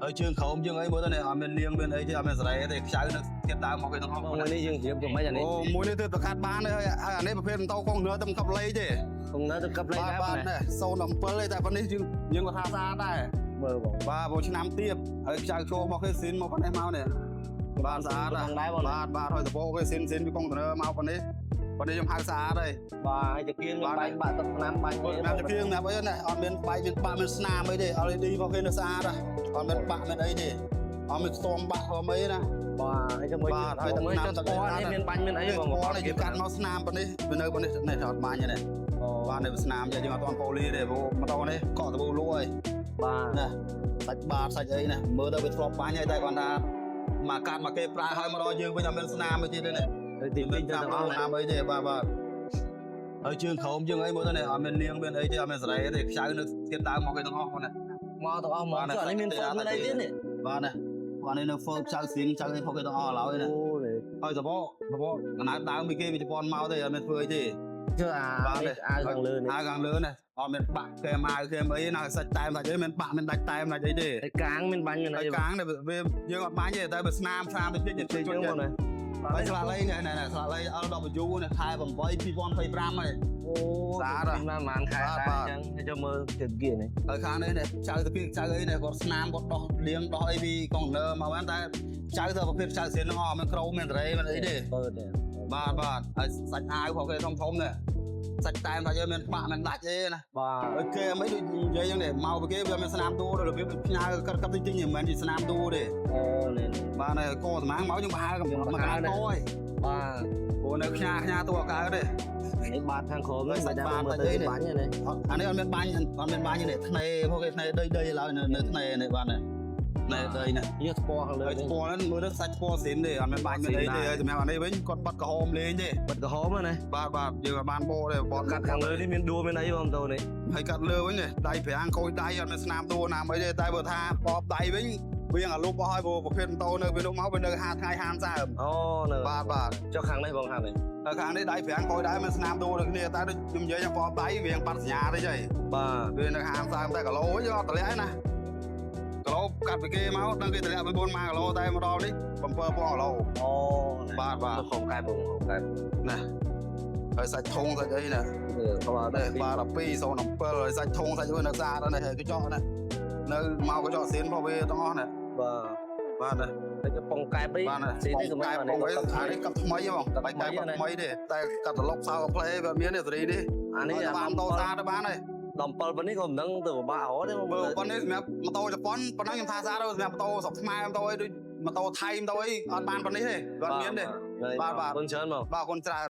ហើយជើងក្រោមយើងអីមើលទៅនេះអត់មានលៀងមានអីទេអត់មានសរេទេខ្ចៅនៅទៀតដើមមកគេទាំងអស់ បងមួយនេះយើងជ្រាបទៅមិនអានេះ អូមួយនេះទើបប្រកាសបានហើយហើយអានេះប្រភេទម៉ូតូកុងទ័នទៅកាប់លេខទេ កុងទ័នទៅកាប់លេខ បាទ ដែរ បាទនេះ017ទេតែប៉ុណ្នេះយើងយើងក៏ថាស្អាតដែរ មើលបង បាទព្រោះឆ្នាំទៀតហើយខ្ចៅចូលមកគេស៊ីនមកប៉ុណ្ណេះមកនេះបាទស្អាត ដែរបង បាទបាទហើយតបគេស៊ីនស៊ីនពីកុងទ័នមកប៉ុណ្នេះប៉ុណ្នេះខ្ញុំហៅស្អាតហើយ បាទហើយតាគៀងមានបាញ់បាក់ទឹកថ្នាំបាញ់ សម្រាប់ជាងសម្រាប់អីណាអត់មានបែកមានបាក់មានស្នាមអីទេ LED របស់គេនៅស្អាតអត់មានបាក់មានអីទេអត់មានខ្ទមបាក់អីណា បាទហើយជាមួយ បាទហើយ មួយ ទឹក ចុះ ថ្នាំទឹក ពណ៌នេះមានបាញ់មានអីបង ពណ៌នេះយើងកាត់មកស្នាមប៉ុណ្នេះវានៅប៉ុណ្នេះនេះអត់បាញ់ទេបាទនេះស្នាមយើងអត់ទាន់ប៉ូលីទេព្រោះម៉ូតូនេះកក់តបូលក់ហើយ បាទ ណាសាច់បាតសាច់អីណាមើលទៅវាធ្លាប់បាញ់ហើយតែគាត់ថាមកកាត់មកគេប្រើហើយមកដល់យើងវិញអត់មានស្នាមអីទៀតទេនេះ ហើយទី មាន វិញទៅ ស្នាម ទាំងអស់ ស្នាមអីទេបាទបាទហើយជើងក្រោមយើងអីមើលទៅនេះអត់មានលៀងមានអីទេអត់មានសរេទេខ្ចៅនៅទៀតដើមមកគេទាំងអស់ហ្នឹង មកទាំងអស់មកចុះអានេះមានហ្វូមានអីទៀតនេះ បាទណាបាទនេះនៅហ្វឺខ្ចៅសៀងខ្ចៅអីផុកគេទាំងអស់ឡើយណា អូនេះ ហើយសបកសបកកណៅដើមពីគេពីជប៉ុនមកទេអត់មានធ្វើអីទេ ជឿអានេះអាវខាងលើនេះ អាវខាងលើនេះអត់មានបាក់គេមកគេអីណាសាច់តែមសាច់អីមានបាក់មានដាច់តែមដាច់អីទេ ហើយកាងមានបាញ់មានអី ហើយកាងនេះវាយើងអត់បាញ់ទេតែវាស្នាមស្នាមតិចតិច ជឿ ជុច បងណា ហើយស្លាកលេខនេះនេះស្លាកលេខ LW នេះខែ8 2025ហើយ អូ ស្អាតហ៎ បានប្រហែលខែ បាទ ដែរអញ្ចឹងហើយចូលមើលជើងគៀនេះ ហើយខាងនេះនេះចៅទៅពីចៅអីនេះគាត់ស្នាមគាត់ដោះលៀងដោះអីពីកុងតឺន័រមកបានតែចៅទៅប្រភេទចៅសៀនហ្នឹងអត់មានក្រោមមានតរេមានអីទេ បើទេ បាទបាទហើយសាច់អាវផងគេធំធំនេះសាច់តែមសាច់អីមានបាក់មានដាច់អីណា បាទ ហើយគេមិនដូចនិយាយហ្នឹងនេះមកពីគេវាមានស្នាមទូរបៀបផ្ញើកាត់កាត់តិចតិចមិនមែនជាស្នាមទូទេ អូនេះ បាទហើយកសម្ាំងមកយើងប្រហើកំមកកកហើយ បាទ ព្រោះនៅផ្ញើផ្ញើទូអត់កើតទេ នេះបាតខាងក្រោមនេះ សាច់បាត មើល តែនេះ ទៅបាញ់នេះ អានេះអត់មានបាញ់អត់មានបាញ់ទេថ្នេពួកគេថ្នេដីដីឡើយនៅថ្នេនេះបាទនេះថ្នេដីនេះ យកស្ពណ៌ខាងលើ ហើយ នេះ ស្ពណ៌ហ្នឹងមើលទៅសាច់ស្ពណ៌ស៊ីនទេអត់មានបាញ់មានអីទេហើយសម្រាប់អានេះវិញគាត់បាត់ក្រហមលេងទេ បិទក្រហមហ្នឹងណា បាទបាទយើងអត់បានបោទេបត់ កាត់ខាងលើនេះមានដួលមានអីបងតូនេះ ហើយកាត់លើវិញនេះដៃប្រាំងខូចដៃអត់មានស្នាមតួណាមអីទេតែបើថាបបដៃវិញវាអាលុបអស់ហើយព្រោះប្រភេទម៉ូតូនៅពេលនោះមកវានៅ50ថ្ងៃ50សើម អូនៅ បាទបាទ ចុះខាងនេះបងខាងនេះ ហើយខាងនេះដៃប្រាំងខូចដៃមានស្នាមតួដូចគ្នាតែដូចខ្ញុំនិយាយយ៉ាងបបដៃវាបាត់សញ្ញាទេហី បាទ វានៅ50សើមតែគីឡូយើងអត់តម្លាក់ទេណាគីឡូកាត់ពីគេមកដឹងគេតម្លាក់ពី4ម៉ាគីឡូតែមកដល់នេះ7000គីឡូ អូ បាទបាទ ទៅខំកែបងខំកែ ណាហើយសាច់ធុងសាច់អីណា បាទ នេះបាទ12 07ហើយសាច់ធុងសាច់អីនៅស្អាតណាស់ហើយកញ្ចក់ណានៅមកកញ្ចក់សៀនរបស់វាទាំងអស់ណា បាទ បាទណា តែចុះពងកែបអី បាទណា ស៊ីនេះ កែបពងអីអានេះកាប់ថ្មីហ៎បងបាច់កែបថ្មីទេតែកាត់ត្រឡប់សោផ្លែវាមានទេសេរីនេះ អានេះ បានម៉ូតូស្អាតទៅបានហើយ 17ប៉ុណ្នេះក៏មិនដឹងទៅពិបាករត់ទេបង បើប៉ុណ្នេះសម្រាប់ម៉ូតូជប៉ុនប៉ុណ្ណឹងខ្ញុំថាស្អាតសម្រាប់ម៉ូតូស្រុកខ្មែរម៉ូតូអីដូចម៉ូតូថៃម៉ូតូអីអត់បានប៉ុណ្នេះទេអត់មានទេ បាទបាទ អរគុណច្រើនបង បាទអរគុណច្រើន។